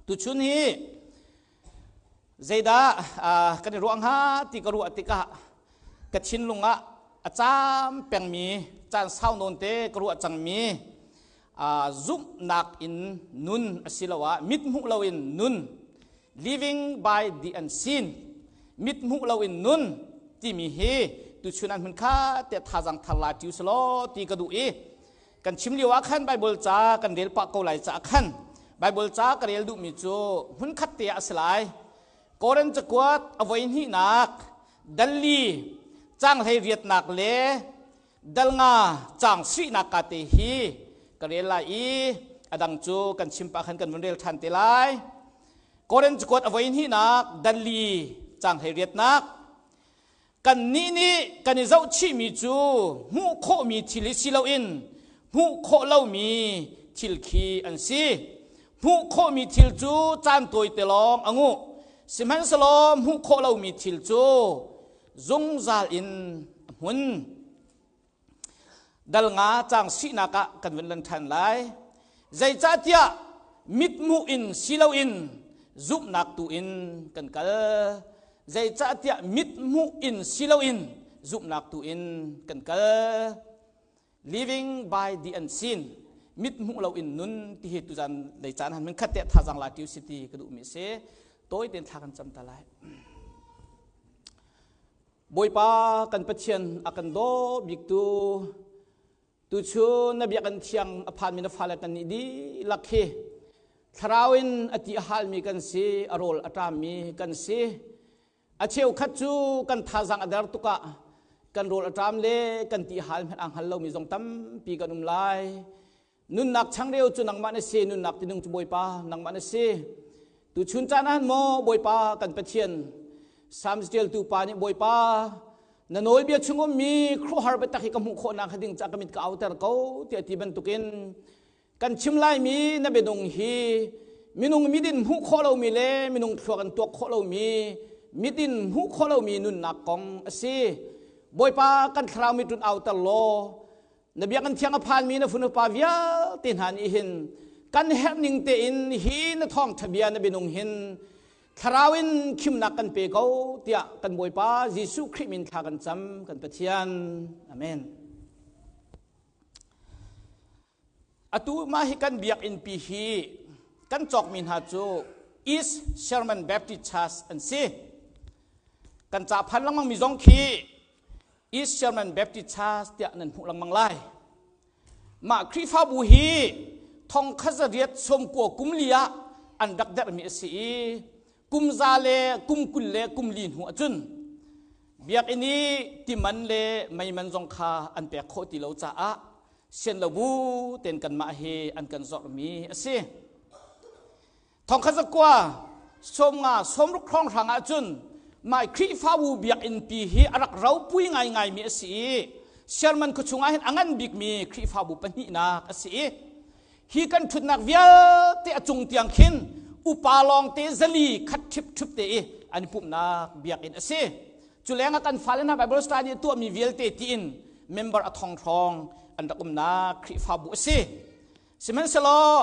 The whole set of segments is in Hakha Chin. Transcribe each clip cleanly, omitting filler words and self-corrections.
Tuchun hi zeidah kan i ruah hnga ti ka ruah tikah ka thinlung ah a caam pengmi caan sau nawn te ka ruah cangmi zumhnak in nun asiloah mithmuh loin nun, living by the unseen, mithmuh loin nun timi hi tuchun an hmun kha te thazang thar la tiu selaw ti ka duh i kan chim lio ah khan Bible ca kan rel pah ko lai caah khan Bible ca ka rel duhmi cu hmun khat te ah a si lai. Korin cakuat a voi hnihnak dalli cang hlei riatnak le dal nga cang sihnak ka te hi ka rel lai i a dang cu kan chim pah khan kan vun rel ṭhan te lai. Korin cakuat a voi hnihnak dalli cang hlei riatnak. Kannih nih kan i zohchihmi cu hmuh khawhmi thil hi si loin hmuh khawh lomi thil khi an si. Hmuh khawhmi thil cu caan tawite lawng a nguh. Sihmanhsehlaw hmuh khawh lomi thil cu zungzal in a hmun. Dal nga cang sihnak ah kan vun lan ṭhan lai. Zeicahtiah mithmuh in si loin zumhnak tu in kan kal. Zeicahtiah mithmuh in si loin zumhnak tu in kan kal. Living by the unseen. Mithmuh loin nun ti hi tuzan lei caan han min khat te thazang la tiu city ka duh mi si. Tawi ten thla kan cam ta lai. Bawipa kan Pathian a kan daw biktu, tuchun na biakinn thiang a phanmi na fale kan nih dihlak hi thlarau in a ti a halmi kan si, a rawl a ṭammi kan si. A cheukhat cu kan thazang a der tuk ah kan rawl a ṭam le kan ti hal hmanh aa hngal lomi zong tampi kan um lai. Nunnak changreu cu nangmah na si, nunnak tinung cu Bawipa nangmah na si. Tuchun caan ah maw Bawipa kan Pathian, Psalms ṭialtu pa nih Bawipa, na nawlbia chung ummi khuaruahhar biatak hi ka hmuh khawhnak hnga ding ca ka mit ka auter ko tiah ti bantukin kan chim laimi na bianung hi minung midin hmuh khawh lomi le minung thluak in tuak khawh lomi midin hmuh khawh lomi nunnak kong a si. Bawipa kan thlarau mit run auter law Na biakinn thiang a phanmi na fanu pa vialte hna nih hin kan herh ning tein hi na thawngṭha bia na binung hin thlarau in khimnak kan pe ko tiah kan Bawipa Jesuh Khrih min thla kan cam kan Pathian. Amen. Atu mah hi kan biakinn pi hi kan cawkmi hna cu East Sherman Baptist Church an si. Kan ca phan lengmang mi zong khi East Sherman Baptist Church tiah nan hmuh lengmang lai. Mah Khrihfabu hi thong khazariat sawmkua kum li ah an rak derhmi a si i kum za le kum 20 le kum li hnu ahcun biakinn i timan le meiman zong kha an pek khawh ti lo caah sian lo bu ten kanmah hi an kan zorhmi a si. Thongkhat zakua 50 60 hrawnghrang ahcun mai Khrihfabu biakinn pi hi a rak ropui ngaingaimi a si i Sherman khuachung ah hin a ngan bikmi Khrihfabu pahnihnak a si i hi kan ṭhutnak vialte a cung tiang khin upa lawngte 400 khat ṭhipṭhup te i an i pumhnak biakinn a si. Cu lengah kan fale hna Bible study a tuahmi vialte tiin member a thong hrawng an rak umnak Khrihfabu a si. Sihmanhsehlaw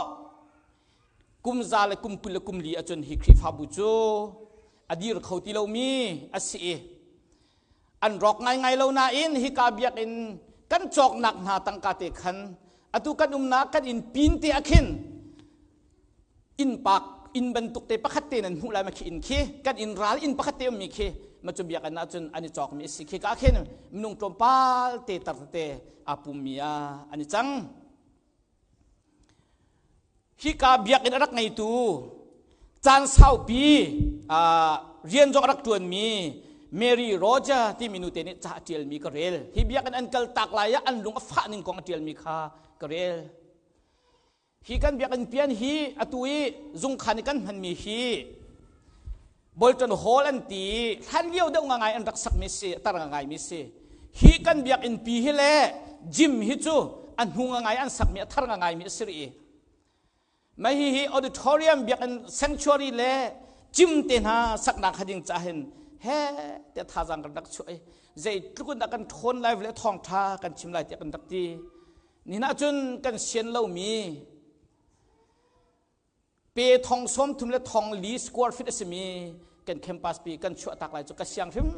kum za le kum 20 le kum li ahcun hi Khrihfabu cu a dir kho ti lomi a si i an rawk ngaingai lo nain hika biakinn kan cawknak hna tangka te khan atu kan umnak kan inn pin te ah khin inn pak inn bantuk te pakhat te nan hmuh lai ma khi inn khi kan inn ral inn pakhat te ummi khi ma cu biakinn ah cun an i cawkmi a si khi ka khin minung tlawmpal te tar te aa pummi ah an i cang. Hika biakinn a rak ngeitu caan saupi rian zong a rak ṭuanmi Mary Roger timi nute nih ca a ṭialmi ka rel. Hi biakinn an kal tak lai ah an lung a fah ning kong a ṭialmi kha ka rel. Hi kan biakinn pian hi atu i zungkhan i kan hmanmi hi Bolton Hall an ti i hlan lio deuh ngai an rak sakmi si, tar ngaimi si. Hi kan biakinn pi hi le gym hi cu a hnu ngai an sakmi a thar ngaimi a si rih i mah hi hi auditorium biakinn sanctuary le gym te hna saknak ha ding ca hin he te thazang kan rak chuah i zeitluk in dah kan ṭhawn lai le thawngṭha kan chim lai tiah kan rak ti. Nihin ahcun kan sian lomi. Pe thong som thum le thong li square feet a simi kan campus pi kan chuah tak lai cu ka siang hrim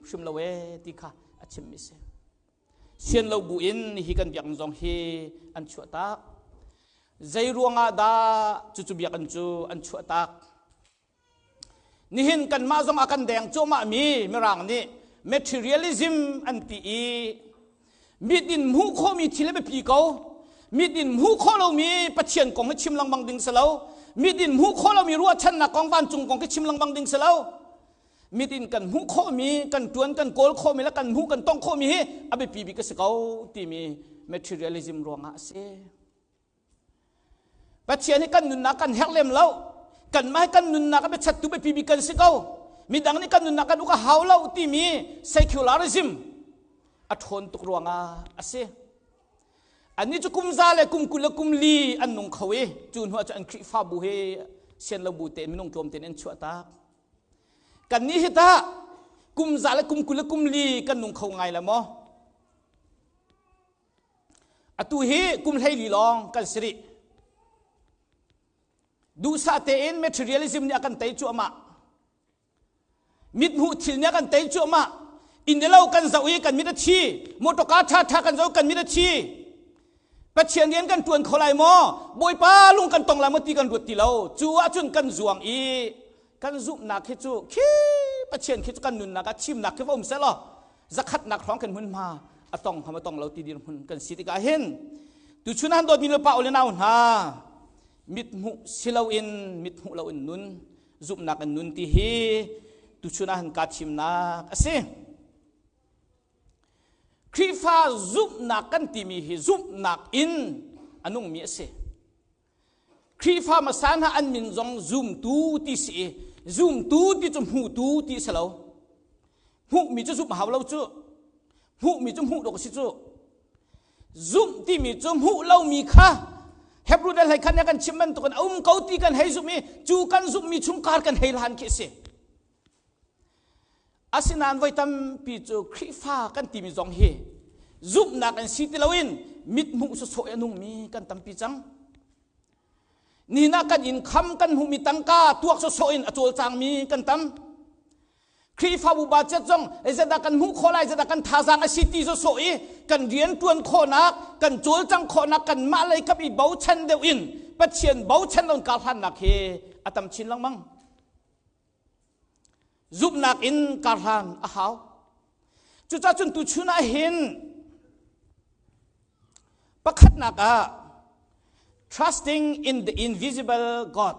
hrim lo e ti kha a chimmi si. Sian lo bu in hi kan biakinn zong hi an chuah tak. Zei ruangah dah cucu biakinn cu an chuah tak? Nihin kanmah zong a kan deng cuahmah mi Mirang nih materialism an ti i mit in hmuh khawhmi thil a biapi ko. Mit in hmuh khawh lomi Pathian kong hi chim lengmang ding si lo. Mit in hmuh khawh lomi ruahchannak kong vancung kong khi chim lengmang ding si lo. Mit in kan hmuh khawhmi, kan ṭuan, kan kawl khawhmi le kan hmuh, kan tongh khawhmi hi a biapi bik a si ko timi materialism ruangah a si. Pathian hi kan nunnak kan herh lem lo. Kanmah hi kan nunnak a biachattu biapi bik kan si ko. Midang nih kan nunnak kan uk a hau lo timi secularism a ṭhawn tuk ruangah a si. Annih cu kum za le kum 20 le kum li an nung kho i cu hnu ah cun an Khrihfabu hi sian lo bu tein minung tlawm tein an chuah tak. Kannih hi tah kum za le kum 20 le kum li kan nung kho ngai la maw? Atu hi kum 14 lawng kan si rih. Duhsah tein materialism nih a kan tei cuahmah. Mithmuh thil nih a kan tei cuahmah. Inn le lo kan zoh i kan mit a thi. Motorka ṭhaṭha kan zoh kan mit a thi. Pathian rian kan ṭuan kho lai maw? Bawipa lung kan tong lai maw ti kan ruat ti lo. Cu ahcun kan zuang i kan zumhnak hi cu khi Pathian khi cu kan nunnak ah thimnak khi va um seh law zakhatnak hrawng kan hmunhma a tong ham a tong lo ti dirhmun kan si tikah hin tuchun han dawtmi le pa le nau hna mithmuh si loin mithmuh loin nun zumhnak in nun ti hi tuchun ah han ka thimnak a si. Khrihfa zumhnak kan timi hi zumhnak in a nungmi a si. Khrihfa hmasa hna an min zong zumtu ti si i zumtu ti cu hmutu ti si lo. Hmuhmi cu zumh hau lo cu. Hmuhmi cu hmuh dawk a si cu. Zumh timi cu hmuh lomi kha Hebrew dal hlei khan kan chim bantukin a um ko ti kan hei zumh i cu kan zumhmi chungkhar kan hei hlan khi a si. Asinain voi tampi cu Khrihfa kan timi zong hi zumhnak in si ti loin mithmuh sawsawh i a nungmi kan tampi cang. Nihin ah kan inn kham kan hmuhmi tangka tuak sawsawh in a cawlcangmi kan tam. Khrihfabu budget zong zeidah kan hmuh khawh lai, zeidah kan thazaang a si ti sawsawh i kan rianṭuan khawhnak, kan cawlcang khawhnak, kanmah lei kap i bochan deuh in Pathian bochan loin karhlannak hi a tam chin lengmang. Zumhnak in karhlan a hau. Cucaah cun tuchun ah hin pakhatnak ah trusting in the invisible God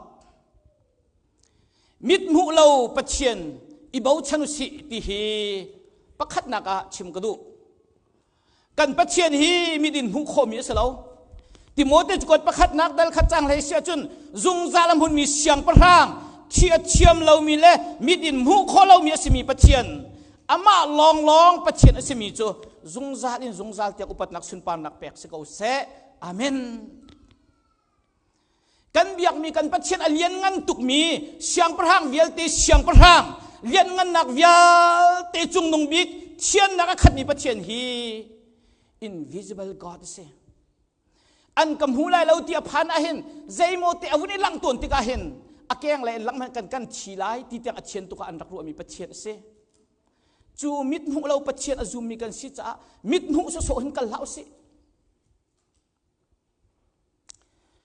mithmuh lo Pathian i bochan usih ti hi pakhatnak ah chim ka duh. Kan Pathian hi midin hmuh khawhmi a si lo. Timote kuat pakhatnak dal khat cang hlei si ahcun zungzal a hmunmi siangpahrang thi a thiam lomi le mit in hmuh khawh lomi a simi Pathian amah lawnglawng Pathian a simi cu zungzal in zungzal tiang upatnak sunparnak pek si ko seh. Amen. Kan biakmi kan Pathian a lianngan tukmi siangpahrang vialte siangpahrang lianngannak vialte cungnung bik thiannak a khatmi Pathian hi invisible God a si. An ka hmu lai lo ti a phan ahhin zeimaw te a vun i langh tawn tikah hin a keng le in langh kan kan thi lai ti tiang a thian tuk ah an rak ruahmi Pathian a si. Cu mit hmuh lo Pathian a zummi kan si caah mit hmuh sawsawh hin kal hlah usih.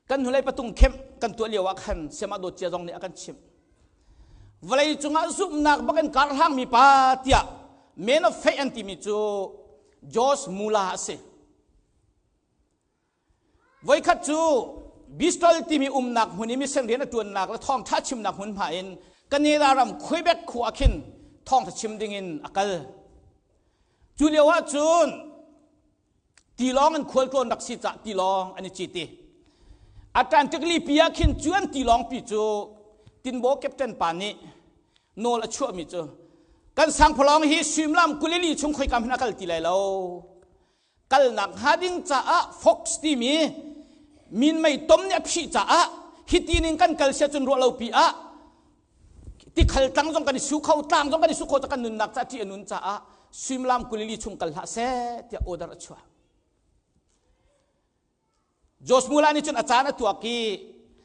Kan hnulei patung khemh kan tuah lio ah khan Siamah Dawt Cia zong nih a kan chimh. Vawlei cungah zumhnak bak in karhlangmi pa tiah man of faith an timi cu George Muller a si. Voikhat cu Bristol timi umnak hmun i mission rian a ṭuannak le thawngṭha chimnak hmunhma in Canada ram Quebec khua ah khin thawngṭha chim dingin a kal. Cu lio ah cun Tilawng in khualtlawn rak si cah tilawng an i cit i Atlantic lipi ah khin cu an tilawng pi cu tinbaw captain pa nih nawl a chuahmi cu kan sangphalawng hi suimilam 22 chung khoikam hin a kal ti lai lo kalnak hnga ding caah Fox timi minmei tom nih a phih caah hiti ning kan kal sia cun ruah lo pi ah tikhal tlang zong kan i su kho tlang zong kan i su kho kan nunnak ca ṭih a nun caah suimilam 22 chung kal hlah seh tiah order a chuah. Josh Mula nih cun a caan a tuak i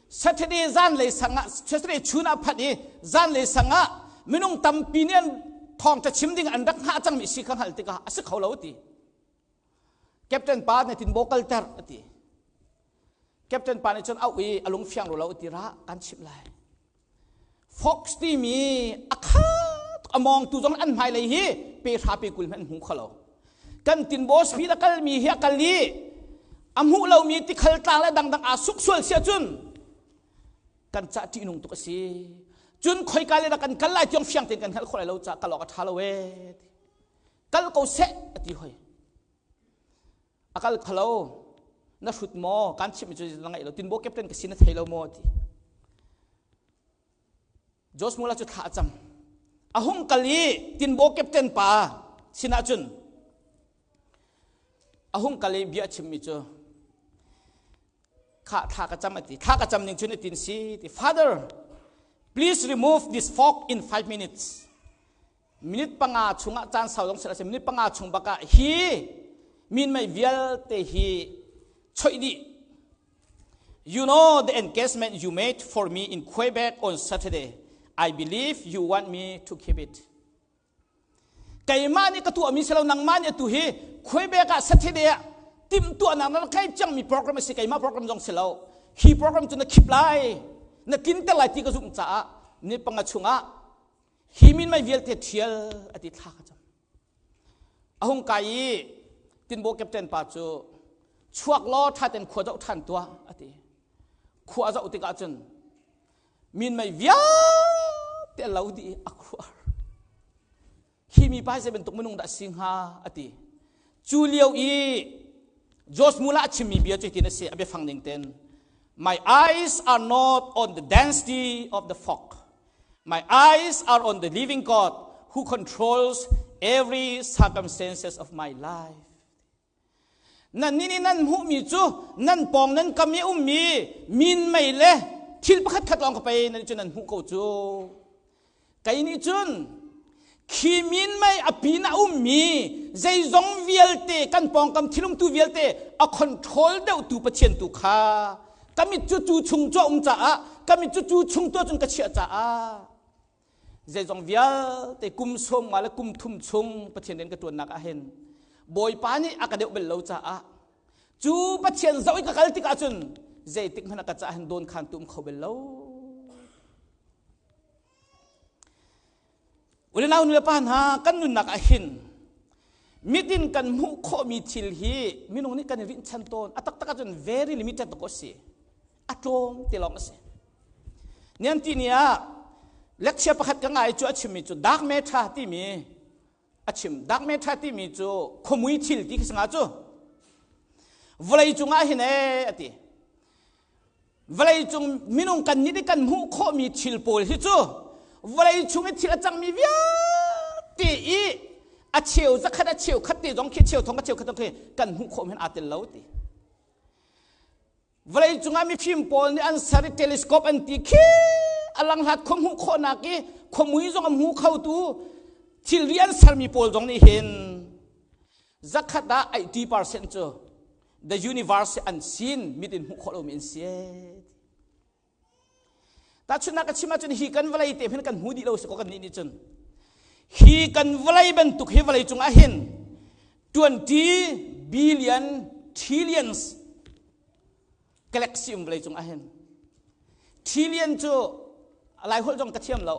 Saturday zanlei sang ah Saturday chun ah phanh i zanlei sang ah minung tampi nih an thawngṭha chim ding an rak hngah cangmi si kha hngalh tikah a si kho lo ti. Captain pa nih tinbaw kalter a ti. Captain pa nih cun auh i a lung fiang lo ti ra kan chimh lai. Fox timi a kha a mawngtu zong an hmailei hi pe hra pe kul hmanh hmu kho lo. Kan tinbaw speed a kalmi hi a kal i a hmuh lomi tikhal tlang le dangdang aa suk sual sia cun kan cah ṭihnung tuk a si. Cun khoika le dah kan kal lai tiang fiang tein kan hngalh khawh lai lo caah kal awk a ṭha lo ee. Kal ko seh a ti hoi. A kal khalo na hrut maw kan chimh cu na ngaih lo tinbaw captain ka si na thei lo maw ti. Josh Mula cu thla a cam. A hung kal i tinbaw captain pa sinah cun a hung kal i bia a chimmi cu kha thla ka cam a ti thla ka cam ning cun a tin si ti father please remove this fog in 5 minutes minute panga chungah caan sau zong si minute panga chung bakah hi minmei vialte hi choih dih You know the engagement you made for me in Quebec on Saturday. I believe you want me to keep it. Keimah nih ka tuahmi si lo nangmah nih atu hi Quebec ah Saturday ah timhtuahnak na rak ngei cangmi program a si keimah program zong si lo. Hi program cu na khip lai, na tlinter lai ti ka zumh caah ni panga chungah Hi minmei vialte ṭhial a ti thla ka cam. A hung kai i tinbaw captain pa cu chuak law ṭha tein khua zoh ṭhan tuah a ti. Khua a zoh tikah cun minmei vialte a lo dih i a khuar. Hi mi pa zei bantuk minung dah si hnga a ti. Cu lio i Josh Mula a chimmi bia cu hitin a si a biafang ning ten My eyes are not on the density of the fog. My eyes are on the living God who controls every circumstances of my life. Nan nih nan hmuhmi cu nan pawng nan kam i ummi min mei le thil pakhat khat lawng ka pei nan cu nan hmuh ko cu. Kei nih cun khi min mei a pin a ummi zeizong vialte kan pawngkam thilumtu vialte a control deuhtu Pathian tu kha ka mit cu cu chung cu a um caah ka mit cu cu chung tu cun ka chiah caah zeizong vialte kum sawm nga le kum thum chung Pathian rian ka ṭuannak ah hin Bawipa nih a ka deuh bel lo caah cu Pathian zoh i ka kal tikah cun zeitik hmanh a ka caah hin dawn khan tu um kho bel lo. Ulenau nulepa hna kan nunnak ah hin mitin kan hmuh khawhmi thil hi minung nih kan i rinhchan tawn a taktak ahcun very limited tuk a si a tlawm te lawng a si nian ti ni ah lecture pakhat ka ngai cu a chimmi cu dark matter timi a chim dark matter timi cu khuamui thil ti khi sanga cu vawlei cungah hin ee a ti Vawleicung minung kan nih kan hmuh khawhmi thil pawl hi cu vawlei chung i thil a cangmi vialte i a cheu zakhat a cheu khat te zong khi cheu thong a cheu khat zong khi kan hmuh khawh men aa tel lo ti. Vawlei cungah mifim pawl nih an ser i telescope an ti khi a langhlat khua hmuh khawhnak i khuamui zong a hmu khotu thilri an sermi pawl zong nih hin zakhat ah 80% cu the universe an sin mit in hmuh khawh lomi an si tahchunhnak ka chim ahcun hi kan vawlei te hin kan hmu dih lo si ko kan nih nih cun hi kan vawlei bantuk hi vawlei cungah hin 20 billion trillions galaxy um vawlei cungah hin trillion cu lai holh zong ka thiam lo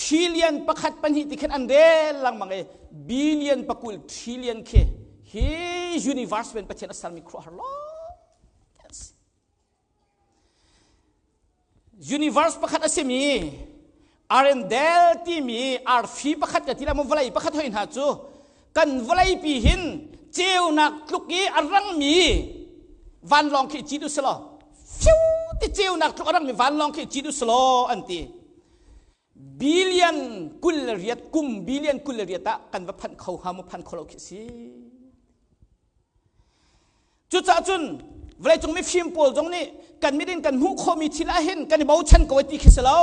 Trillion pakhat pahnih ti khin an rel lengmang i billion pakul trillion khi hi universe ven Pathian a sermi khuaruahhar lo Universe pakhat a simi Arendelle timi arfi pakhat ka ti la vawlei pakhat hoi hna cu kan vawlei pi hin ceunak tluk i a rangmi vanlawng khi cit u selaw fiu ti ceunak tluk a rangmi vanlawng khi cit u selaw an ti billion 28 kum billion 28 ah kan va phanh kho hnga mu phan kho lo khi si cucaah cun vawleicung mifim pawl zong nih kan mit in kan hmuh khawhmi thil ah hin kan i bochan ko ti khi si lo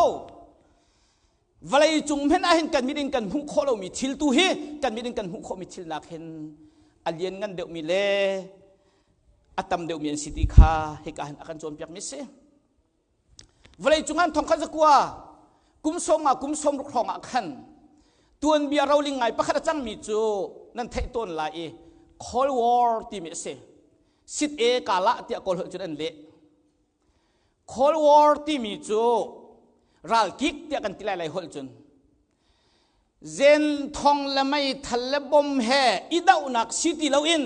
Vawlei cung hmenh ah hin kan mit in kan hmuh khawh lomi thil tu hi kan mit in kan hmuh khawhmi thil nak hin a lian ngan deuhmi le A tam deuhmi an si ti kha hika hin a kan cawnpiakmi si. Vawlei cungah thongkhat zakua kum sawm nga kum sawm ruk hrawng ah khan tuanbia roling ngai pakhat a cangmi cu nan theih tawn lai i Cold War timi a si. Sit e kala tiah Kawl holh cun an leh. Cold War timi cu ralkik tiah kan ti lai lai holh cun. Zen thong le meithal le bom he i dohnak si ti loin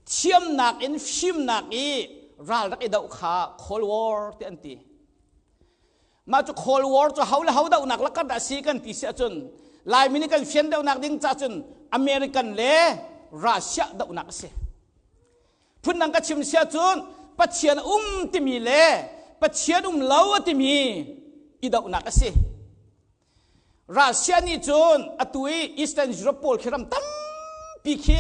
thiamnak in fimnak i ral rak i doh kha Cold War ti an ti. Mah cu Cold War cu ho le ho dohnak lakar dah si kan ti si ahcun Laimi nih kan fian deuhnak ding ca cun American le Russia dohnak a si. Phundang ka chim si ahcun Pathian um timi le Pathian um lo a timi i dohnak a si. Russia nih cun atu i Eastern Europe pawl khi ram tampi khi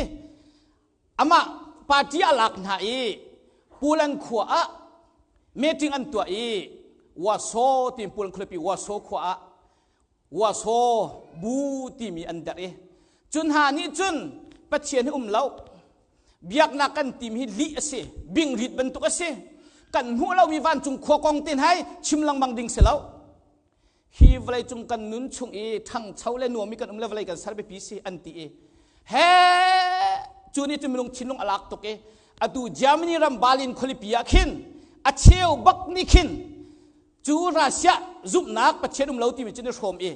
amah party a lak hna i Poland khua ah meeting an tuah i Warsaw timi Poland khualipi Warsaw khua ah Warsaw bu timi an derh i cu hna nih cun Pathian hi um lo biaknak kan tim hi lih a si bingrit bantuk a si kan hmuh lomi vancung khua kong te hna chim lengmang ding si lo hi vawleicung kan nun chung i ṭhangcho le nuam i kan um le vawlei kan ser biapi si an ti i he cu nih cun minung thinlung a lak tuk i atu Germany ram Berlin khualipi ah khin a cheu bak nih khin cu Russia zumhnak Pathian um lo timi cu an i hrawm i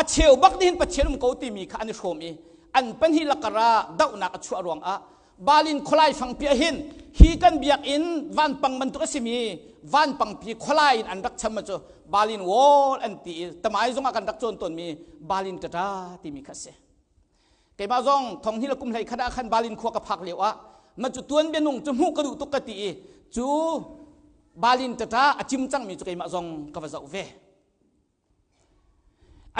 a cheu bak nih hin Pathian um ko timi kha an i hrawm i an pahnih lakar ah dohnak a chuah ruangah Balin khualai fangpi ah hin hi kan biakinn vanpang bantuk a simi vanpangpi khualai in an rak cham cu Balin Wall an ti i tamai zongah kan rak cawn tawnmi Balin tata timi kha a si. Keimah zong thong hi le kum hlei khat ah khan Balin khua ka phak lio ah ma cu tuan bia nung cu hmuh ka duh tuk ka ti i cu Balin tata a cim cangmi cu keimah zong ka va zoh ve.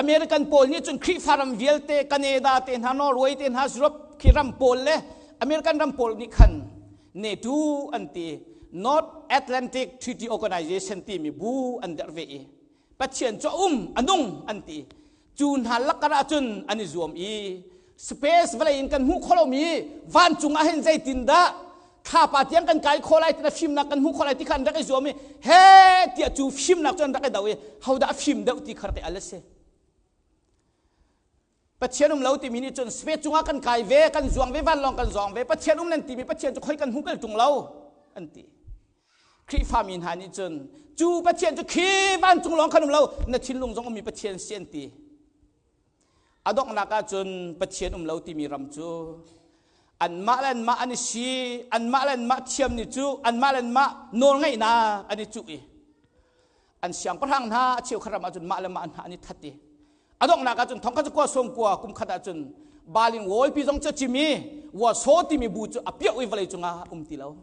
American pawl nih cun Khrihfa ram vialte Canada te hna Norway te hna Europe khi ram pawl le American ram pawl nih khan NATO an ti North Atlantic Treaty Organization timi bu an derh ve i Pathian cu a um a nung an ti cu hna lakar ah cun an i zuam i space vawlei in kan hmuh kho lomi vancung ah hin zeitindah thlapa tiang kan kai kho lai tina fimnak kan hmuh kho lai ti kha an rak i zuam i he tiah cu fimnak cu an rak i do i hodah a fim deuh ti kha rak i al a si Pathian um lo timi nih cun space cungah kan kai ve kan zuang ve vanlawng kan zawng ve Pathian um nan timi Pathian cu khoi kan hmu bel tung lo an ti Khrihfami hna nih cun cu Pathian cu khi vancung lawng khan um lo na thinlung zong ummi Pathian si an ti A donghnak ahcun Pathian um lo timi ram cu anmah le anmah an i si, anmah le anmah thiam ni cu, anmah le anmah nawlngeihnak an i cuh i an siangpahrang hna a cheukhat ram ahcun mah le mah hna an i that i a donghnak ahcun thongkhat cu kua sawm kua kum khat ahcun Balin Wallpi zong cu a cim i Warsaw timi bu cu a piah i vawlei cungah um ti lo.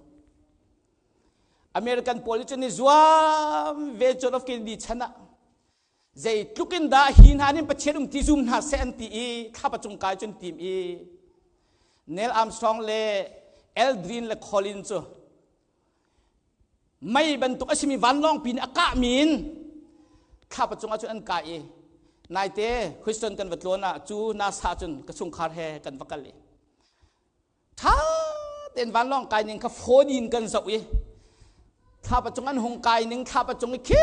American pawl nih cun i zuam ve John F. Kennedy chan ah Zeitluk in dah hi hna nih Pathian um ti zum hna seh an ti i thlapa cung kai cun tim i Neil Armstrong le Aldrin le Colin cu mei bantuk a simi vanlawngpi nih a kahmi in thlapa cungah cun an kai i naite Houston kan va tlawn ah cu NASA cun ka chungkhar he kan va kal i ṭha tein vanlawng kai ning kha phone in kan zoh i thlapa cung an hung kai ning thlapa cung i khi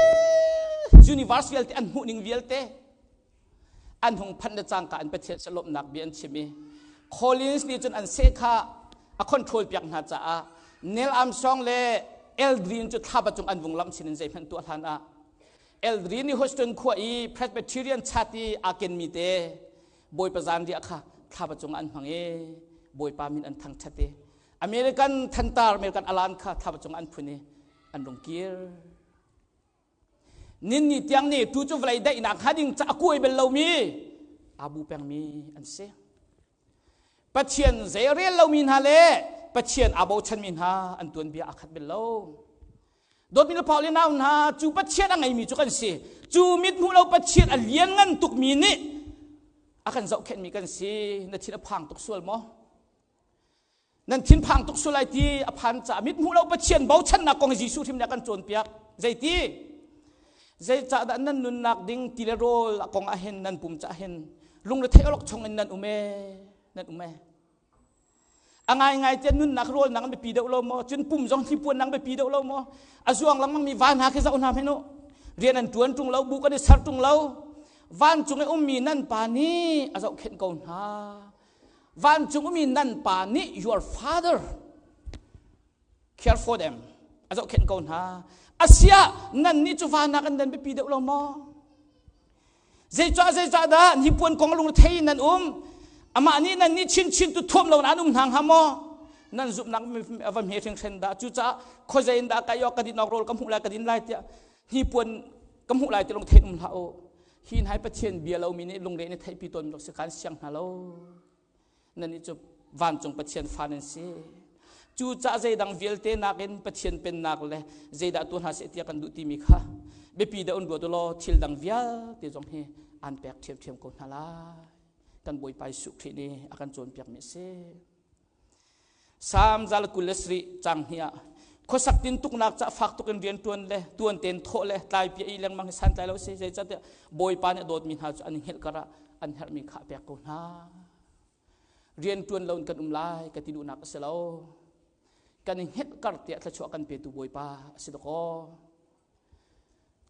universe vialte an hmuh ning vialte an hung phanh le cangka an Pathian salawmnak bia an chim i Collins nih cun an seh kha a control piak hna caah Neil Armstrong le Aldrin cu thlapa cung an vung lamh sin in zeihmanh tuah hlan ah Aldrin nih Houston khua i Presbyterian chat i aa kenmi te Bawipa zanriah kha thlapa cungah an hmang i Bawipa min an thangṭhat i American thantar American alan kha thlapa cungah an phun i an rung kir. Nin ni tiang nih tu cu vawlei daihnak hnga ding ca a kuai bel lomi aa bu pengmi an si. Pathian zei a rel lomi hna le Pathian aa bochanmi hna an tuanbia aa khat bel lo. Dawtmi le Paul le nau hna cu Pathian a ngeimi cu kan si. Cu mit hmuh lo Pathian a lianngan tukmi nih a kan zohkhenhmi kan si. Na thin a phang tuk sual maw? Nan thin phang tuk sual lai ti a phan caah mit hmuh lo Pathian bochannak kong Jesuh hrim nih a kan cawnpiak. Zeiti? Zeicahdah nan nunnak ding ti le rawl a kong ah hin nan pum cah hin lungretheih awlok chung in nan um e nan um e. A ngaingai te nunnak rawlnak an biapi deuh lo maw? Cun pum zong hnipuan nang biapi deuh lo maw? A zuang lengmang mi van hna khi zoh hna hmanh u. Rian an ṭuan ṭung lo, bu kan i ser ṭung lo. Vancung i ummi nan pa nih a zohkhenh ko hna. Vancung ummi nan pa nih your father care for them a zohkhenh ko hna. Asiah nan nih cu van ah kan dan biapi deuh lo maw? Zeicah zeicah dah hnipuan kong lung thei nan um? Amah nih nan nih chinchin tu thuam lo an um hna hnga maw? Nan zumhnak va hme hringhren dah. Cucaah khuazei in dah kai awk ka din awk rawl ka hmuh lai ka din lai tiah hnipuan ka hmuh lai ti lung thein um hlah u. Hi hna Pathian bia lomi nih lungre nih theihpi tawn si kan siang hna lo. Nannih cu vancung Pathian fa nan si. Cucaah zeidang vialte nakin Pathian pennak le zeidah tuah hna seh tiah kan duh timi kha biapi deuh in ruat u law thil dang vialte zong hi aan pek ṭhiamṭhiam ko hna lai. Kan Bawipa Jesuh Khrih nih a kan cawnpiakmi a si. Salm 127 cang hnih ah khuasak tin tuknak ca fak tuk in rian ṭuan le tuan ten thawh le tlai pia i lengmang hi santlai lo si zeicahtiah Bawipa nih a dawtmi hna cu an i hngilh karah an herhmi kha a pek ko hna. Rianṭuan lo in kan um lai ka ti duhnak a si lo. Kan i hngelh kar tiah thluachuah kan petu Bawipa a si dakaw.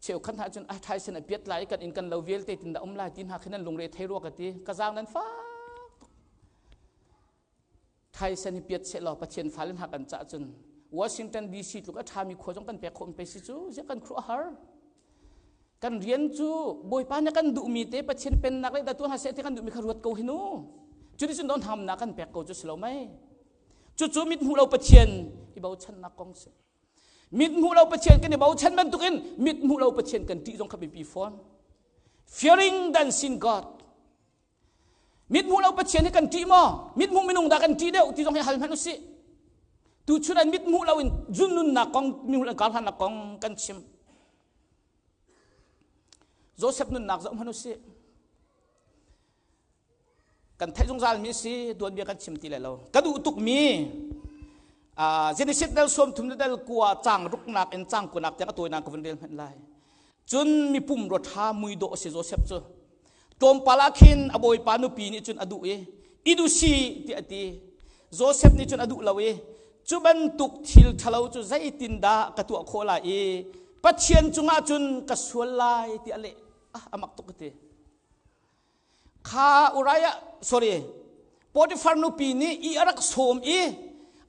Cheukhat hna cun a thaisen a piat lai kan inn kan lo vialte tin dah um lai ti hna khi nan lungre thei rua ka ti. Ka zaang nan fak tuk. Thaisen hi piat seh law Pathian fale hna kan cah cun Washington DC tluk a ṭhami khua zong kan pek khawh pe si cu ziah kan khuah har. Kan rian cu Bawipa nih kan duhmi te Pathian pennak le datu hna seh ti kan duhmi kha ruat ko hinu. Cu nih cun don hamnak kan pek ko cu si lo mei. Cucu mit hmuh lo Pathian i bochannak kong si. Mit hmuh lo Pathian kan i bochan bantukin mit hmuh lo Pathian kan ṭih zong kha biapi fawn. Fearing the unseen God. Mit hmuh lo Pathian hi kan ṭih maw? Mit hmuh minung dah kan ṭih deuh ti zong hi hal hmanh usih. Tuchun an mit hmuh lo in zun nunnak kong, mi hmuh lo karhlannak kong kan chim. Joseph nunnak zoh hmanh usih. Kan theih zungzal mi si, tuanbia kan chim ti lai lo. Ka duh tukmi Genesis dal sawm thum dal kua cang ruknak in cang kunak tiang a tawinak ka vun rel hmanh lai. Cun mipum rua ṭha muidawh a si Joseph cu. Tlawmpal ah khin a bawipa nupi nih cun a duh i i dusi tiah a ti. Joseph nih cun a duh lo i cu bantuk thil ṭhalo cu zeitindah ka tuah khawh lai i Pathian cungah cun ka sual lai tiah a leh. Ah, a mak tuk ka ti. Kha Uriah sorry Potiphar nupi nih i a rak sawm i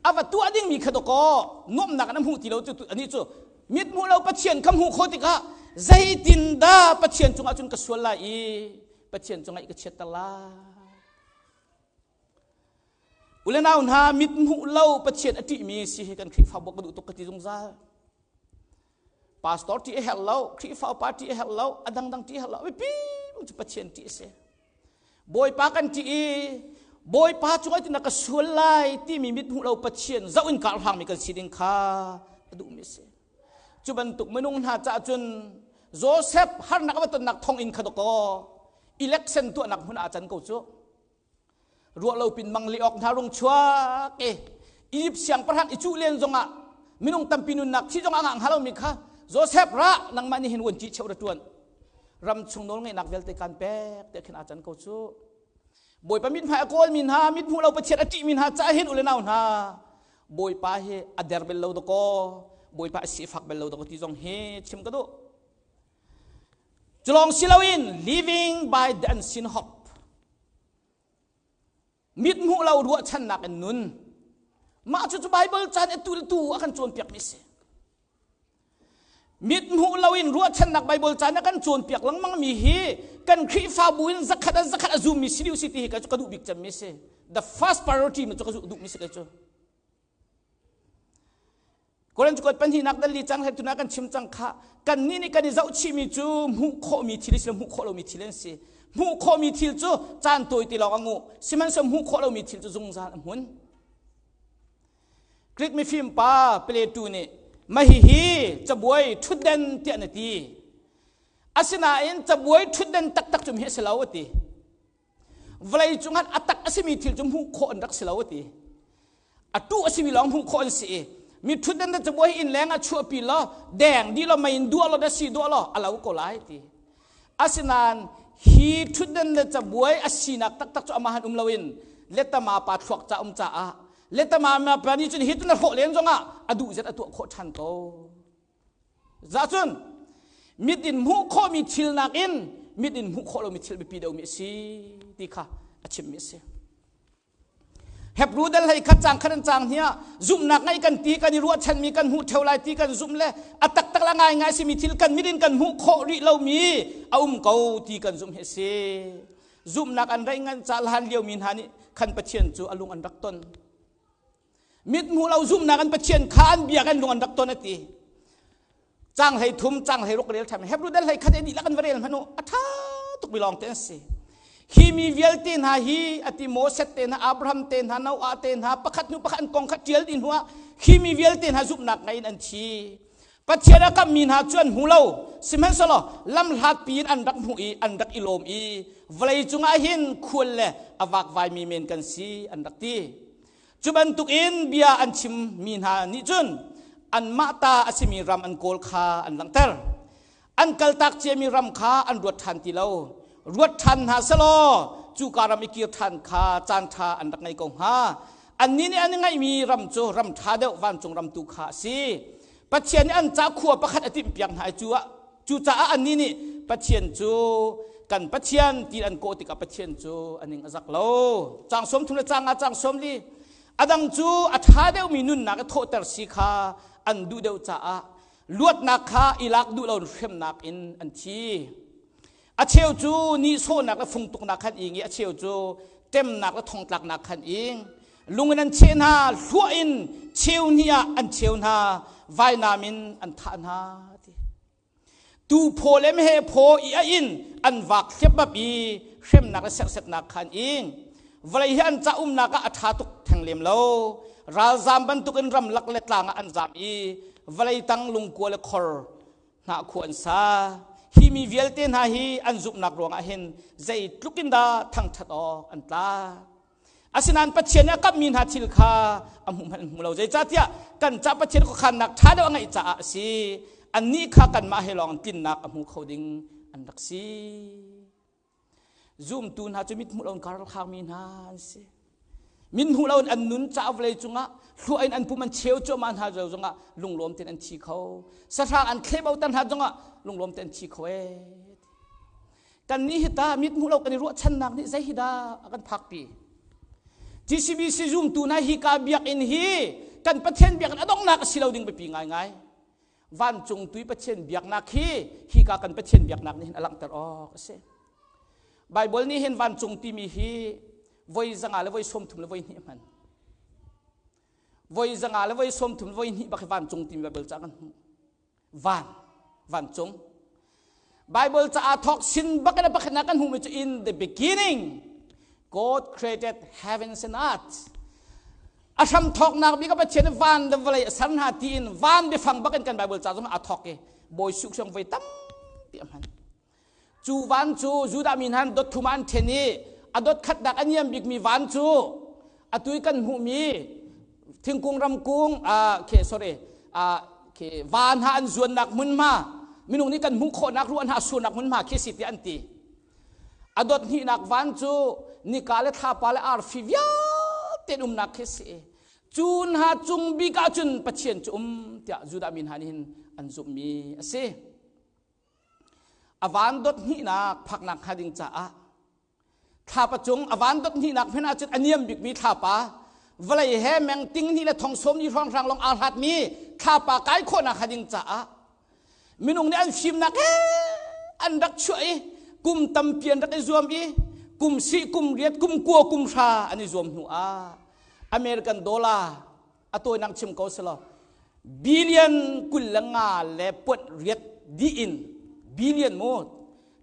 a va tuah dingmi kha dawkaw nuamhnak an hmuh ti lo cu anih cu mit hmuh lo Pathian kha hmuh khawh tikah zeitindah Pathian cungah cun ka sual lai i Pathian cungah i ka chiatter lai ule nau hna mit hmuh lo Pathian a ṭihmi si hi kan Khrihfabu ka duh tuk ka ti zungzal Pastor ṭih a herh lo, Khrihfa upa ṭih a herh lo, a dangdang ṭih a herh lo. Biapi cu Pathian ṭih a si. Bawipa kan ṭih i Bawipa cungah tina ka sual lai timi mit hmuh lo Pathian zoh in kar hlangmi kan si ding kha a duhmi a si. Cu bantuk minung hna caah cun Joseph harnak a va tonnak thong in kha dawkaw election tuahnak hmun ah can ko cu. Ruah lo pin mang li awk hna rung chuak i Egypt siangpahrang i cuh len zongah minung tampi nunnak thi zong a ngah hnga lomi kha Joseph ra nangmah nih hin vuanci cheu ra ṭuan ram chung nawl ngeihnak vialte kan pek tiah khin aa can ko cu. Bawipa mithmai a kawlmi hna mit hmuh lo Pathian a ṭihmi hna caah hin ule nau hna Bawipa hi a der bel lo dakaw Bawipa a sifak bel lo dakaw ti zong hi chim ka duh. Culawng si loin living by the unseen hope. Mit hmuh lo ruahchannak in nun. Mah cu cu Bible caan i tu tu a kan cawnpiak mi si. Mit hmuh lo in ruahchannak Bible caan a kan cawnpiak lengmang mi hi kan Khrihfabu in zakhat an zakhat a zum mi si dih si ti hi ka cu ka duh bik cem mi si. The first priority mi cu ka duh mi si ka cu. Korin kuat pahnihnak dal li cang hlei tuna kan chim cang kha kannih nih kan i zohchihmi cu hmuh khawhmi thil si hmuh khawh lomi thil an si. Hmuh khawhmi thil cu caan tawi ti lawng a nguh. Sihmanhsehlaw hmuh khawh lomi thil cu zungzal a hmun. Greek mifim pa Plato nih mahihi cabuai ṭhutden tiah na ti. Asinain cabuai ṭhutden taktak cu mi a si lo a ti. Vawlei cungah a tak a simi thil cu hmuh khawh an rak si lo a ti. A tuh a simi lawng hmuh khawh an si i mi ṭhutdan na cabuai inn leng ah chuahpi law deng dih law mei in duah law na si duah law a lo ko lai ti. Asinain hi ṭhutdan le cabuai a sinak taktak cu amah han um loin letama pa thluak ca um caah Letama ma pa nih cun hi tun a hrawh len zongah a duh zet a tuah khawh ṭhan ko. Zacun mit in hmuh khawhmi thil nakin mit in hmuh khawh lomi thil biapi deuhmi a si ti kha a chimmi a si. Hebrew dal hlei khat cang khat an cang hi ah zumhnak ngai kan ti kan i ruahchanmi kan hmuh theo lai ti kan zumh le a taktak la ngai ngai simi thil kan mit in kan hmuh khawh rih lomi a um ko ti kan zumh hi a si. Zumhnak an rei ngan ca hlan liomi hna nih khan Pathian cu a lung an rak ton. Mit hmu lo zumhnak an Pathian kha an bia kan lung an rak ton a ti. Cang hlei thum, cang hlei ruk rel ṭhan. Hebrew dal hlei khat e dihlak an va rel hmanh u. A ṭha tuk mi lawng te an si. Hi mi vialte hna hi ati Moses te hna, Abraham te hna, Noah te hna, pakhat hnu pakhat an kong kha ṭial dih hnuah hi mi vialte hna zumhnak ngei in an thi. Pathian a kammi hna cu an hmu lo. Sihmanhsehlaw lamhlat piin an rak hmuh i an rak i lawm i vawlei cungah hin khual le a vakvaimi men kan si an rak ti. Cu bantukin bia an chimmi hna nih cun anmah ta a simi ram an kawl kha an langhter. An kaltak ciami ram kha an ruat ṭhan ti lo. Ruat ṭhan hna selaw cuka ram i kir ṭhan kha caanṭha an rak ngei ko hnga. Annih nih an i ngaihmi ram cu ram ṭha deuh vancung ram tu kha a si. Pathian nih an ca khua pakhat a timhpiak hna i cu ah cucaah annih nih Pathian cu kan Pathian ti an kawh tikah Pathian cu a ning a zak lo. Caang sawm thum le caang nga caang sawm li a dang cu a ṭha deuhmi nunnak i thawhter si kha an duh deuh caah luatnak kha i lak duh lo hremnak in an thi. A cheu cu nihsawhnak le fungtuknak khan ing i a cheu cu ṭemnak le thongtlaknak khan ing. Lung in an cheh hna, hluah in cheu hnih ah an cheu hna, vainam in an thah hna. Ti. Tu phaw le meheh phaw i a in an vak hliapmap i hremnak le serhsetnak khan ing. Vawlei hi an ca umnak ah a ṭha tuk theng lem lo. Ralzam bantukin ramlak le tlang ah an zam i vawlei tang lungkua le khor hnahkhua an sa. Hi mi vialte hna hi an zumhnak ruangah hin zeitluk in dah thangṭhat awk an tlak. Asinain Pathian nih a kamhmi hna thil kha a hmuh hmanh an hmu lo. Zeicahtiah kan ca Pathian khuakhannak ṭha deuh a ngeih caah a si. Annih kha kanmah he lawng tlinnak a hmu kho ding an rak si. Zumtu hna cu mithmuh loin kar khangmi hna an si. Mithmuh loin an nun caah vawlei cungah hluah in an pum an cheu cuahmah hna zongah lunglawm tein an thi kho. Sahrang an thleboter hna zongah lunglawm tein an thi kho ee. Kannih hi ta mithmuh lo kan i ruahchannak nih zei hi dah a kan phakpi. GCBC zumtu hna hi ka biakinn hi kan Pathian biakinn a donghnak a si lo ding biapi ngaingai. Vancung tui Pathian biaknak hi hika kan Pathian biaknak nih hin a langhter awk a si. Bible nih hin vancung timi hi voi zanga le voi 30 le voi hnih hman. Voi zanga le voi 30 voi hnih bak hi vancung timi Bible ca kan hmuh. Van, vancung. Bible caah thawk sin bak in a pakhatnak kan hmuhmi cu in the beginning God created heavens and earth. A hram thawknak bik a Pathian van le vawlei a ser hna tiin van biafang bak in kan Bible ca zong a thawk i Bawi Suh voi tampi a hman. Cu van cu Judah mi hna dot thum ah an then i a dot khatnak a niam bikmi van cu atu i kan hmuhmi thingkung ramkung uh, sorry uh, khi van hna an zuannak hmunhma minung nih kan hmuh khawhnak ruah hna surnak hmunhma khi si ti an ti a dot hnihnak van cu nika le thlapa le arfi vialte umnak khi si cu hna cung bik ah cun Pathian cu um tiah Judah mi hna nih hin an zumhmi a si A van dot hnihnak phaknak hnga ding caah thlapa cung a van dot hnihnak hmanh ahcun a niam bikmi thlapa vawlei he meng ting hnih le thong sawm ni hrawnghrang lawng aa hlatmi thlapa kai khawhnak hnga ding caah minung nih an fimnak he an rak chuah i kum tampi an rak i zuam i kum si kum riat kum kua kum hra an i zuam hnu ah American dollar a tawinak chim ko selaw billion 25 le point riat dih in billion mu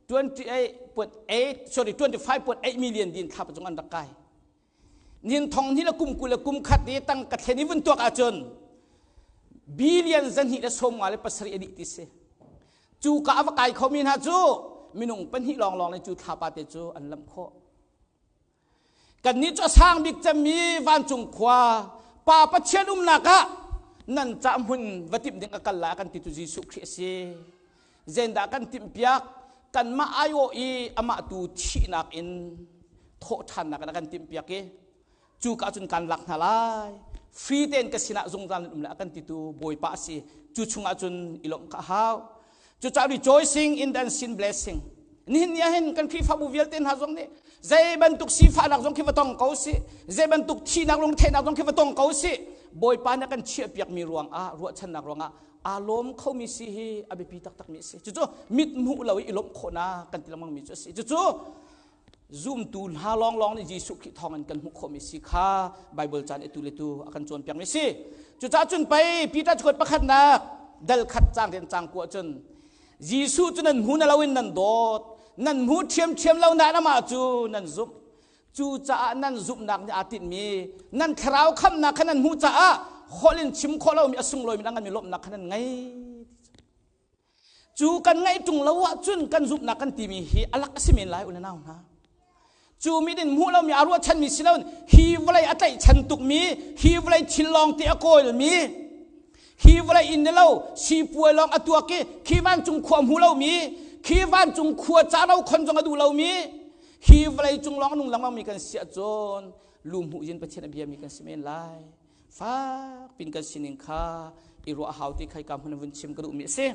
28.8 sorry 25.8 million din thla cung an rak kai nin thong ni le kum kul le kum khat i tang ka thlen i vun tuak ahcun billion zahnih le sawm nga le pasarih a dih ti si cu ka a va kai khomi hna cu minung pahnih lawnglawng le cu thlapa te cu an lamh khawh Kannih cu a sang bik cemmi vancung khua Pa Pathian umnak ah nan ca hmun va timh ding a kal lai kan ti tu Jesuh Khrih a si. Zeidah kan timhpiak? Kanmah aiawh i amah tu thihnak in thawhṭhannak in a kan timhpiak i. Cu ka cun kan lak hna lai. Free tein ka sinah zungzal nan um le a kan titu Bawipa a si. Cu chungah cun i lawmh kha a hau. Cucaah rejoicing in the unseen blessing. Nihin ni ahhin kan Khrihfabu vialte hna zong nih zei bantuk sifahnak zong khi va tong ko sih, zei bantuk thihnak lungtheihnak zong khi va tong ko sih, Bawipa nih a kan chiahpiakmi ruangah, ruahchannak ruangah aa lawm khomi si hi a biapi taktakmi a si. Cucu mit hmuh lo i i lawmh khawhnak kan ti lengmangmi cu a si. Cucu zumtu hna lawnglawng nih Jesuh Khrih thawngin kan hmuh khawhmi si kha Bible caan i tu le tu a kan cawnpiakmi si. Cucaah cun pei Peter cakuat pakhatnak dal khat caang rian caang kua cun Jesuh cu nan hmu na loin nan dawt, nan hmu ṭhiamṭhiam lo nain amah cu nan zumh. Cucaah nan zumhnak nih aa tinhmi nan thlarau khamhnak kha nan hmuh caah holh in chim khawh lomi a sunglawimi a nganmi lawmhnak kha nan ngei. Cu kan ngaih ṭung lo ahcun kan zumhnak kan timi hi a lak a si men lai u le nau hna. Cu mit in hmuh lomi aa ruahchanmi si loin hi vawlei a tlaihchan tukmi, hi vawlei thil lawng te a kawlmi, hi vawlei inn le lo sipuai lawng a tuak i khi vancung khua hmu lomi, khi vancung khua ca ro khon zong a duh lomi, hi vawlei cung lawng a nung lengmangmi kan si ahcun lu hmuh in Pathian a biami kan si men lai. Fak pin kan sining kha i ruah hau ti khai ka hmun vun chim ka duhmi a si.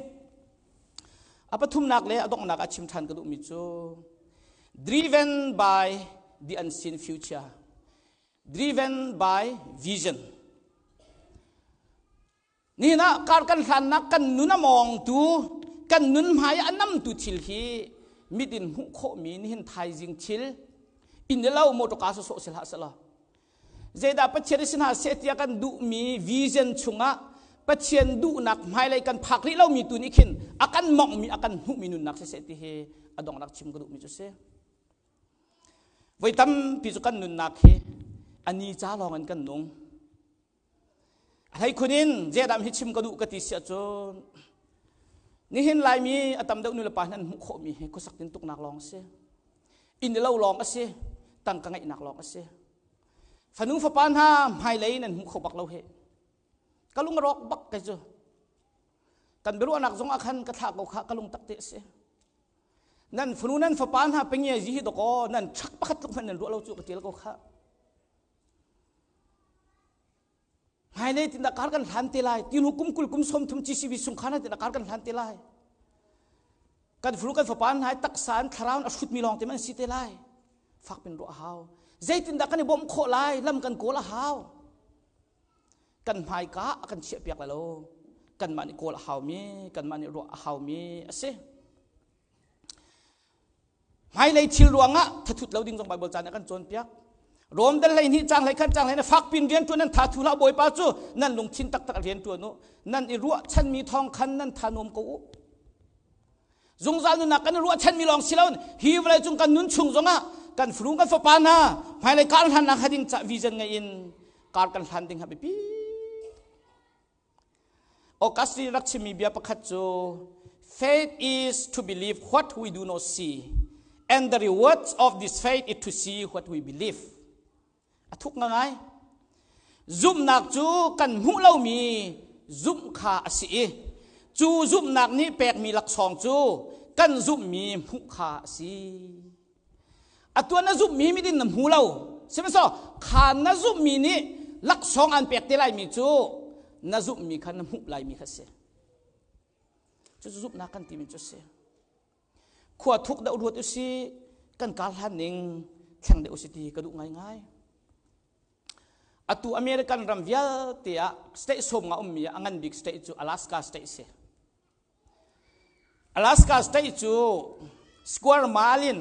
A pathumnak le a donghnak ah chim ṭhan ka duhmi cu driven by the unseen future, driven by vision. Nihin ah kar kan hlannak kan nun a mawngtu, kan nun hmai a namtu thil hi mit in hmuh khawhmi nihin thaizing thil inn le lo motor sawsawh si hlah selaw Zeidah Pathian i si hna seh tiah kan duhmi vision chungah Pathian duhnak hmailei kan phak rih lomi tu nih khin a kan monghmi a kan hmuhmi nunnak siseh ti hi a donghnak chim ka duhmi cu si. Voi tampi cu kan nunnak hi a ni ca lawng in kan nung. A hleikhun in zeidah hi chim ka duh ka ti si ahcun nihin Laimi a tam deuh nulepa hin an hmuh khawhmi hi khuasak tintuknak lawng a si. Inn le lo lawng a si. Tangka ngeihnak lawng a si. Fanu fapa hna hmailei nan hmu kho bak lo hi. Ka lung a rawk bak kei cu. Kan biaruahnak zong ah khan ka thlah ko kha ka lung tak te a si. Nan fanu nan fapa hna pengia zi hi dakaw nan ṭhak pakhat tluk hmanh nan ruah lo cu ka tial ko kha. Hmailei tin dah kar kan hlan te lai ti hnu kum 20 kum 30 GCB sungkhan tin dah kar kan hlan te lai kan furu kan fapa hna taksa an thlarau a hrutmi lawng te man si te lai fak pin ruah hau zeitin dah kan i bawmh khawh lai lam kan kawl a hau kan hmaika a kan chiah piak lai lo kanmah nih kawl a haumi kanmah nih ruah a haumi a si Hmailei thil ruangah thathut lo ding zong Baibal ca nih a kan cawnpiak. Rom dal 12 caang 21 caang 21 fakpin rian ṭuan nan tha thu hlah Bawipa cu nan lungthin taktak rian ṭuan u. Nan i ruahchanmi thawng khan nan tha nuam ko u. Zungzal nunnak kan i ruahchanmi lawng si loin hi vawlei cung kan nun chung zongah kan furu kan fapa hna hmailei kar hlannak ha ding ca vision ngei in kar kan hlan ding ha biapi. Augustine rak chimmi bia pakhat cu faith is to believe what we do not see and the rewards of this faith is to see what we believe. A thuk ngai. Zumhnak cu kan hmuh lomi zumh kha a si i cu zumhnak nih pekmi laksawng cu kan zumhmi hmuh kha a si. Atu na zumhmi mit in na hmu lo. Sihmanhsehlaw kha na zumhmi nih laksawng an pek te laimi cu na zumhmi kha na hmuh laimi kha si. Cucu zumhnak kan timi cu si. Khua thuk deuh ruat usih, kan kar hlan ning thleng deuh usih ti ka duh ngaingai. Atu American ram vialte ah state 50 ummi ah a ngan bik state cu Alaska state si. Alaska State cu square mile in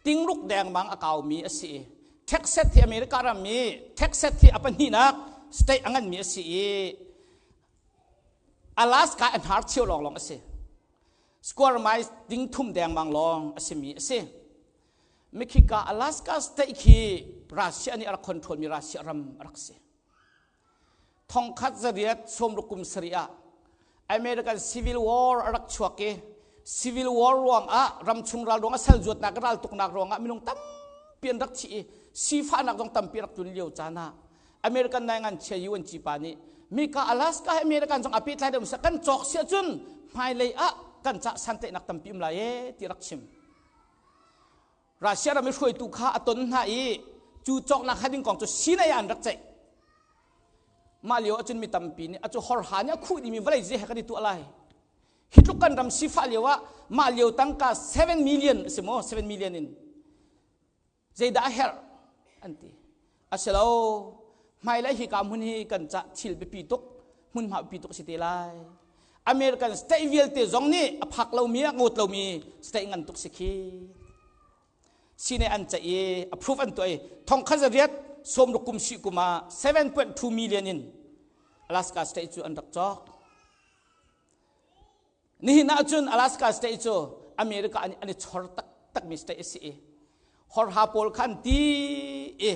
tingruk dengmang a kaumi a si i Texas hi America ram i Texas hi a pahnihnak state a nganmi a si i Alaska a hnar cheu lawnglawng a si. Square mile ting thum dengmang lawng a simi a si. Mikhika Alaska State khi Russia nih a rak control mi Russia ram a rak si. 1867 ah American Civil War a rak chuak i Civil War ruangah ramchung ral ruangah sal zuatnak ral tuknak ruangah minung tampi an rak thi i sifahnak zong tampi rak tlun lio caan ah American naingan chia UNC pa nih mika Alaska he American zong a pehtlai deuh kan cawk siah cun hmailei ah kan cah santlaihnak tampi um lai e ti rak chim. Russia ram i hruaitu kha a ton hna i Cu cawknak kha ding kong cu Sinai ah an rak ceih. Mah lio ahcun mi tampi nih acu horha nih a khuh dimi vawlei zei he kan i tuah lai. Hi tluk kan ram sifah lio ah mah lio tangka 7 million a si maw 7 million in zeidah a herh an ti. Asilo hmailei hika hmun hi kan cah thil biapi tuk hmunhma biapi tuk a si te lai. American state vialte zong nih a phak lomi a ngawt lomi state ngan tuk si khi. Sine an ceih i approve an tuah i thong khat zariat sawmruk kum si kum ah 7.2 million in Alaska state cu an rak cawk. Nihin ah cun Alaska state cu America an, an i chor taktakmi state a si i horha pawl kha an ti i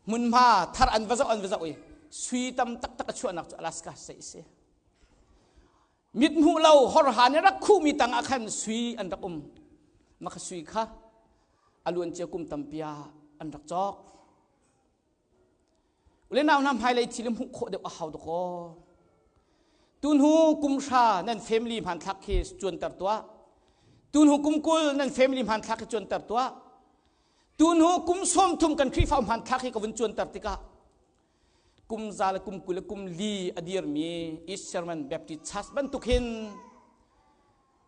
hmunhma thar an va zoh an va zoh i sui tam taktak a chuahnak cu Alaska state a si. Mit hmuh lo horha nih rak khuhmi tang ah khan sui an rak um. Mah kha sui kha a luancia kum tampi ah an rak cawk. Ule nau hna hmailei thil hmuh khawh deuh a hau dakaw. Tunhu kum hra nan family hmanthlak khi cuanter tuah. Tunhu kum 20 nan family hmanthlak khi cuanter tuah. Tunhu kum 30 kan Khrihfa hmanthlak hi ka vun cuanter tikah kum za le kum 20 le kum li a dirmi East Sherman Baptist Church bantuk hin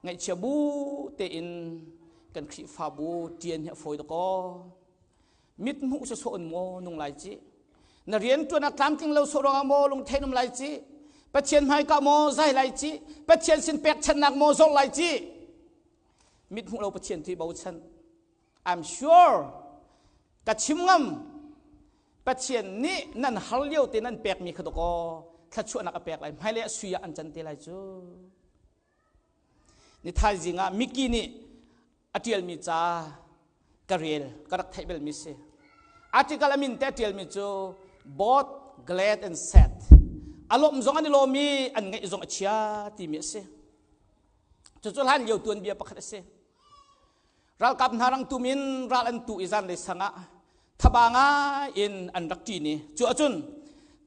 Ngaihchia bu tein kan Khrihfabu ṭian hi a fawi dakaw. Mit hmuh sawsawh in maw nung lai ci? Na rian ṭuan ah tlamtling lo sawh ruangah maw lungthein um lai ci? Pathian hmaika maw zai lai ci? Pathian sin pekchanhnak maw zor lai ci? Mit hmuh lo Pathian tu i bochan. I'm sure ka chim ngam Pathian nih nan har lio te nan pekmi kha dakaw thluachuahnak a pek lai hmailei ah sui ah an can te lai cu. Ni thaizing ah Mickey nih a ṭialmi ca ka rel, ka rak theih belmi si. Article a min te a ṭialmi cu Both Glad and Sad. A lawmh zong an i lawm i an ngaih zong a chia timi a si. Cucu hlan lio tuanbia pakhat a si. Ralkap hna rangtum in ral an tu i zanlei sang ah thaba ngai in an rak ṭin i cu ahcun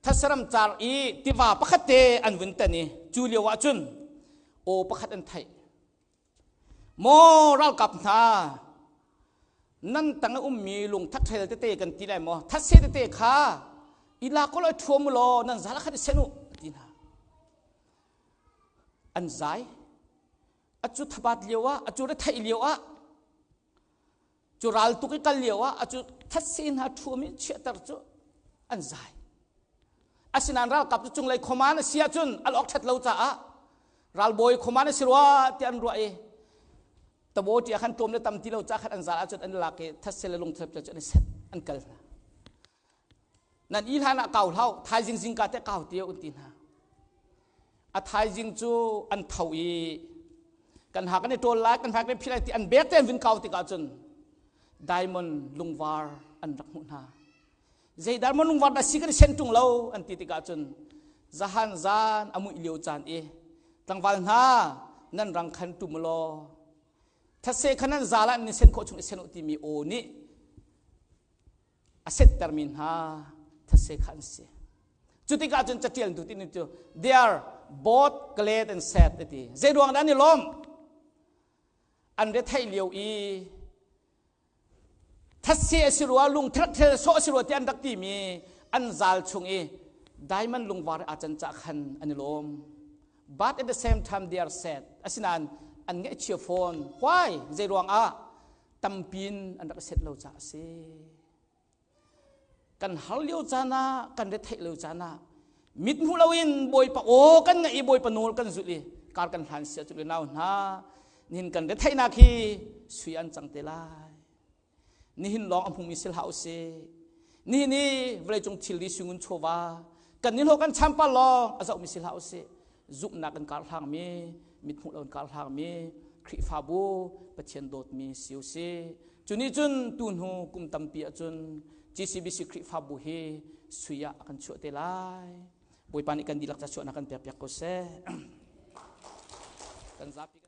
thatsaram car i tiva pakhat te an vun tan i cu lio ah cun aw pakhat an theih. Maw ralkap hna nan tang a ummi lungthat ṭhel tete kan ti lai maw thatse tete kha i lak ko law ṭhuam u law nan zal khat i sen u a ti hna. An zai acu thabat lio ah acu retheih lio ah cu ral tuk i kal lio ah acu thatse hna ṭhuam i chiahter cu an zai. Asinain ralkap cu cunglei khuaman a si ahcun al awk ṭhat lo caah ralbawi khuaman a si rua tiah an ruah i tabo ṭi ah khan tlawm le tam ti lo ca khan an zal ahcun an lak i thatse le lungthlep cu an i set an kal hna. Nan i hlan ah kau hlau thaizing zingka te kau ti un ti hna. A thaizing cu an tho i kan ha kan i ṭawl lai kan ha kan i phih lai ti an bek te an vun kau tikah cun diamond lungvar an rak hmuh hna. Zei diamond lungvar dah si kan i sen ṭung lo an ti tikah cun zahan zan a muih lio caan i tlangval hna nan rang khan ṭum law thase khan nan zal ah nan i sen khawh chung i sen u timi aw nih a settermi hna thase kha an si. Cu tikah cun catial tu timi cu they are both glad and sad ti. Zei ruang dah an i lawm? An retheih lio i thase a si rua lungthel sawh a si rua ti an rak timi an zal chung i diamond lungvar aa can cah khan an i lawm. But at the same time they are sad. Asinain an ngaihchia fawn. Why? Zei ruang ah? Tampin an rak set lo caah a si. Kan har lio caan ah, kan retheih lio caan ah, mit hmuh loin Bawipa aw kan ngaih i Bawipa nawl kan zulh i kar kan hlan sia cu nau hna nihin kan retheihnak hi sui an cang te lai. Nihin lawng a hmumi si hlah usih. Nihin i vawleicung thilri sui-ngun chawva kan nihlawh kan champa lawng a zohmi si hlah usih. Zumhnak kan kar hlangmi, mit hmuh lo in kar hlangmi Khrihfabu Pathian dawtmi si usih. Cu nih cun tu hnu kum tampi ahcun GCBC Khrihfabu hi sui ah a kan chuah te lai. Bawipa nih kan dihlak ca chuahnak kan pek piak ko seh. Kan zapi.